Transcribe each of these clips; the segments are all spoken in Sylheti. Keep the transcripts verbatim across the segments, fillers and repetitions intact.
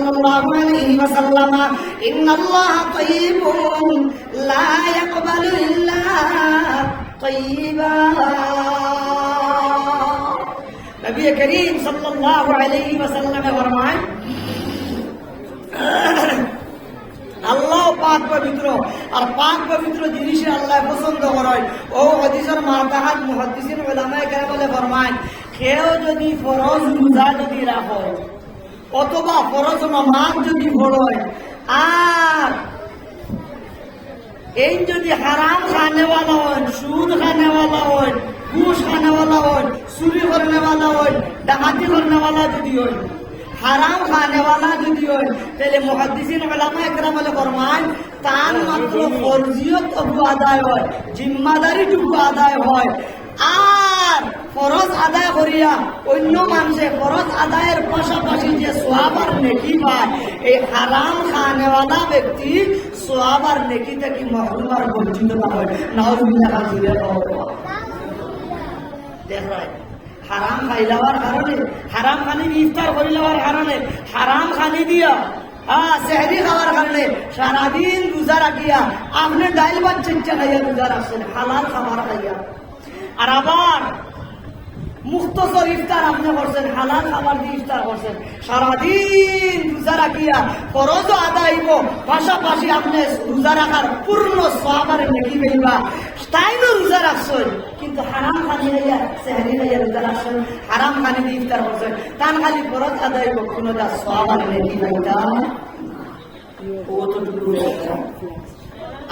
সাল্লাল্লাহু আলাইহি ওয়াসাল্লাম, "ইন্নাল্লাহা তাইয়িবুন লা ইয়াকবালু ইল্লা তাইয়িবা।" নবী করিম সাল্লাল্লাহু আলাইহি ওয়াসাল্লামে ফরমায়, আল্লাহ পাক পবিত্র, আর পাক পবিত্র জিনিসে আল্লাহ পছন্দ করে। ও হাদিসের মাতাহাত মুহাদ্দিসিন উলামায়ে কেরাম বলে ফরমায়, কেউ যদি ফরজ রোজা যদি রাখে, অথবা ফরজ নামাজ যদি পড়ে, আর এই যদি হারাম খানেওয়ালা হয়, সুদ খানেওয়ালা হয়, ঘুষ খানেওয়ালা হয়, চুরি করনেওয়ালা হয়, ডাকাতি করনেওয়ালা যদি হয়, হারাম খানেওয়ালা যদি হয়, তাহলে মুহাদ্দিসিন উলামায়ে কেরাম বলে ফরমায়, তার মাত্র ফরজিয়তটুকু আদায় হয়, জিম্মাদারিটুকু আদায় হয়। আর ফরজ আদায় করিয়া অন্য মানুষে ফরজ আদায়ের পাশাপাশি যে সওয়াব আর নেকি পায়, এই হারাম খানেওয়ালা ব্যক্তি সওয়াব আর নেকি থাকি মাহরুম আর বঞ্চিত না হয়। নাউজুবিল্লাহ, জুড়ে দেখ ভাই, হারাম খাইলাওয়ার কারণে, হারাম খানি ইফতার করিলাওয়ার কারণে, হারাম খানি দিয়া, হ্যাঁ, সেহরি খাওয়ার কারণে সারাদিন রোজা রাখিয়া আপনে ডাইল ভাত চিচ্চা খাইয়া রোজা রাখছেন, হালাল খাবার খাইয়া। আর আবার মুখতসর ইফতার আপনে করছেন, হালাল খাবার দিয়ে ইফতার করছেন, সারাদিন রোজা রাখিয়া ফরজও আদায় হইব, পাশাপাশি আপনে রোজা রাখার পূর্ণ সওয়াব আর নেকি পাইবা। তাইনও রোজা রাখছেন, কিন্তু হারাম খানি খাইয়া, সেহরি খাইয়া রোজা রাখছেন, হারাম খানি দিয়ে ইফতার করছেন, তান খালি ফরজ আদায় হইব, কোনো যা সওয়াব আর নেকি পাইতা। অতটুকু।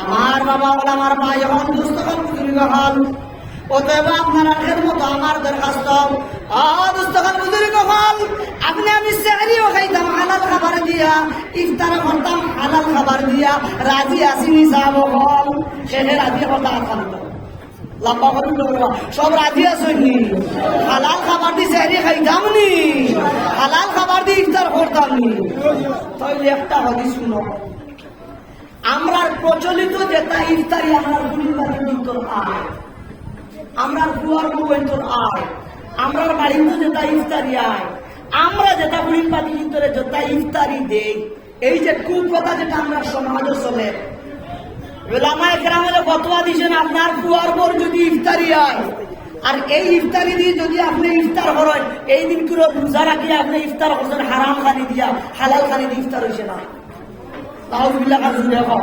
আমার বাবা অকল, আমার ভাই অকল, দোস্ত অকল, বুজুর্গ অকল, অতএব আপনারার খেদমতো আমার দরখাস্ত, ও দোস্ত অকল, বুজুর্গ অকল, আপনে আমি সেহরিও খাইতাম হালাল খাবার দিয়া, ইফতারও করতাম হালাল খাবার দিয়া, রাজি আছি নি সাব অকল? শেষে রাজি অকল, আলহামদুলিল্লাহ। লম্বা করি বলবো, সব রাজি আছইন নি? হালাল খাবার দি সেহরি খাইতাম নি? হালাল খাবার দি ইফতার করতাম নি? তাইলে একটা হাদিস হুনো। আমরার প্রচলিত যেটা ইফতারি, আমরার ফুড়ির বাড়ির ভিতর আয়, আমরার ফুয়ার বউর ভিতর আয়, আমরার বাড়িত যেটা ইফতারি আয়, আমরা যেটা ফুড়ির বাড়ির ভিতরে যেটা ইফতারি দেই, এই যে কুপ্রথা যেটা আমরার সমাজো চলে, উলামায়ে কেরামে ফতোয়া দিছেন, আপনার ফুয়ার বউর যদি ইফতারি হয়, আর এই ইফতারি দি যদি আপনে ইফতার করেন, এই দিন কুরো রোজা রাখিয়া আপনে ইফতার করছেন হারাম খানি দিয়া, হালাল খানি দি ইফতার হইছে না। নাউজুবিল্লাহ, আর জুড়ে কও।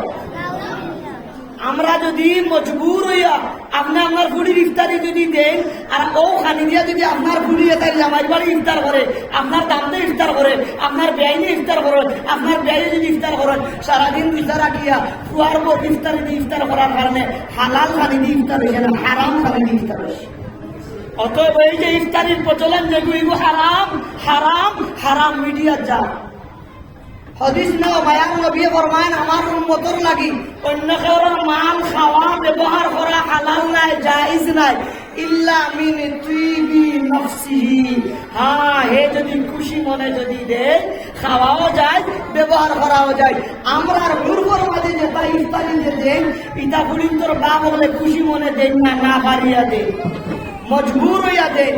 আমরা যদি মজবুর হইয়া আপনে আপনার ফুড়ির ইফতারি যদি দেন, আর ও খানি দিয়া যদি আপনার ফুড়ি এটাই জামাই বাড়ি ইফতার করে, আপনার দামদে ইফতার করে, আপনার বেআইনে ইফতার করে, আপনার বেআইনে যদি ইফতার করে, সারাদিন রোজা রাখিয়া ফুয়ার বউর ইফতারি দি ইফতার করার কারণে হালাল খানি দি ইফতার হইছে না, হারাম খানি দি ইফতার হইছে। অতএব এই যে ইফতারির প্রচলন, যেগু ইগু হারাম, হারাম, হারাম মিডিয়া যা। হাদিস নাও, মায়ার নবী ফরমায়েন, আমার উম্মতর লাগি অন্য কেউর মাল খাওয়া, ব্যবহার করা হালাল নাই, জায়েজ নাই, ইল্লা মিন তিবি নাফসিহি। হ্যাঁ, হে যদি খুশি মনে যদি দেয়, খাওয়াও যায়, ব্যবহার করাও যায়। আমরার উর্ফর মাঝে যেটা ইফতারি যে দেন, ইটা ফুড়িন্তর বাপ অকলে খুশি মনে দেন না, না পারিয়া দেন, মজবুর হইয়া দেন।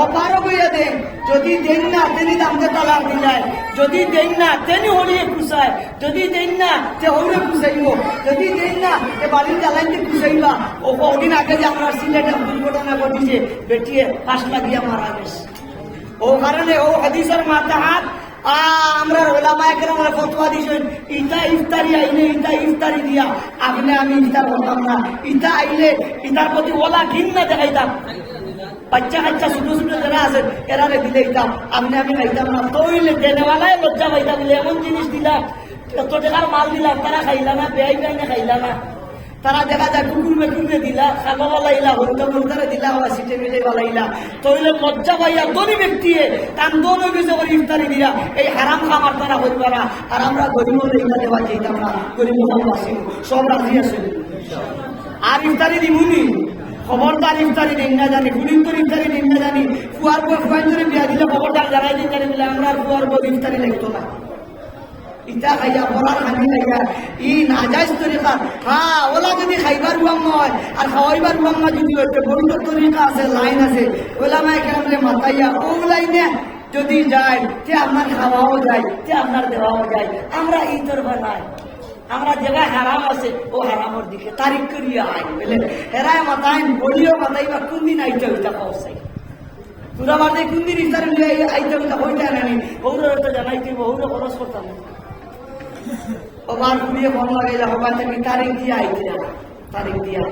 অপারগ হইয়া দেন, যদি দেন না, তেনি দামদে তালাক দিলায়, যদি দেন না, তেনি হরিয়ে কুচায়, যদি দেন না, তে হৌরে কুচাইব, যদি দেন না, তে বাড়ির জ্বালাইতে কুচাইবা। ও কদিন আগে যে আমরার সিলেটে দুর্ঘটনা ঘটিছে, বেটিয়ে ফাঁস লাগিয়া মারা গেছে। ও কারণে ও হাদিসর মাতাহাত, আ, আমরার উলামায়ে কেরামে ফতোয়া দিছেন, ইটা ইফতারি আইলে, ইটা ইফতারি দিয়া, আপনে আমি ইফতার করতাম না, ইটা আইলে, ইটার প্রতি ওলা ঘিন্না দেখাইতাম। বাচ্চা কাচ্চা ছোট ছোট যারা আছে, এরারে দিলে ইতা আপনে আমি খাইতাম না। তইলে দেনেওয়ালায় লজ্জা পাইতা বলে এমন জিনিস দিলা, এত টেকার মাল দিলা, তারা খাইলা না, বেআই বেআইনে খাইলা না। তারা দেখা যায় কুকুর মেকুররে দিলা, খালো বালাইলা, হলকা মুলকারে দিলা, আবার সিটে মিটে বালাইলা। তইলে লজ্জা পাইয়া ধনী ব্যক্তিয়ে তান দন হয়ে গেছে করে ইফতারি দিলা, এই হারাম খাবার তারা হইবা না। আর আমরা গরিব হলে ইফতার দেওয়া চাইতাম না, গরিব হলাম বাসি, সব রাজি আছে। আর ইফতারি দিমুনি, খবরদার ইফতারি দিন না জানি, গুড়িন্তর ইফতারি দিন না জানি, ফুয়ার বউ ফুয়াইন্তরে বিয়া দিলে খবরদার জানাই দিন জানি বলে, আমরা আর ফুয়ার বউ ইফতারি লাগতো না। ইতা খাইয়া, বড়ার খানি খাইয়া, ই নাজাইজ তরিকা। হ্যাঁ, ওলা যদি খাইবার রুয়াম্মা হয়, আর খাওয়াইবার রুয়াম্মা যদি হয়, তে বৈধ তরিকা আছে, লাইন আছে। ওলামায়ে কেরামরে মাতাইয়া, ও লাইনে যদি যায়, তে আপনার খাওয়াও যায়, তে আপনার দেওয়াও যায়। আমরা ই তরফা নাই, আমরা যেটা হারাম আছে, ও হারামর দিকে তারিখ করিয়া আই। বুলে, হেরায় মাতাইন, বলিও মাতাইবা, কোন দিন আইতে হইতা কও চাই। তোরা বাদে কোন দিন ইফতার হইলে আই-, আইতে হইতা কইতা নানি, বউরে তো জানাইতে, বউরে খরচ করতাম। ও বার ঘুরিয়ে ফোন লাগাইলা, হবা তুমি তারিখ দিয়া আইতে না, তারিখ দিয়া।